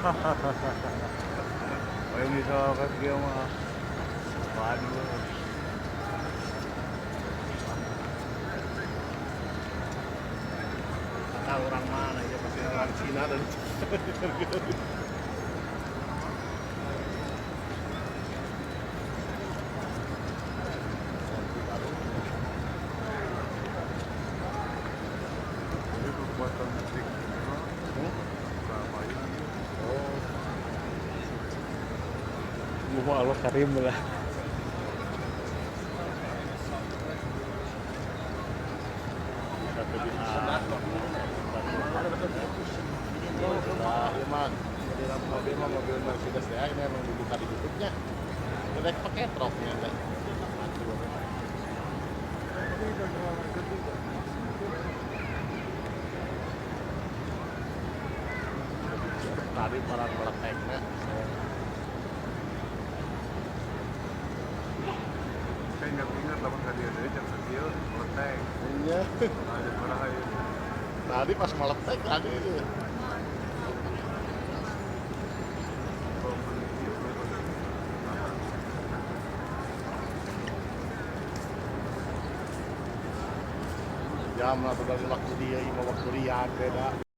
Oh, ini soal kan dia mah. Waduh. Kata orang mana ya, pasti orang Cina dan Jadi perbuatan musik ini. Oh, Gua Allah karim lah. Bisa lebih nah, iya mah mobil mobil mah mobil Mercedes ya, ini emang dibuka di YouTube-nya. Mereka pakai truknya enggak. Tadi para meleteknya. Saya ingat-ingat lamun ka dieu deui jam sakieu meletek. Iya. Ada baraha ieu. Tadi pas meletek tadi itu. Kalau meuli ieu. Jam lah dari waktu dia, ima waktu Riyadh beda.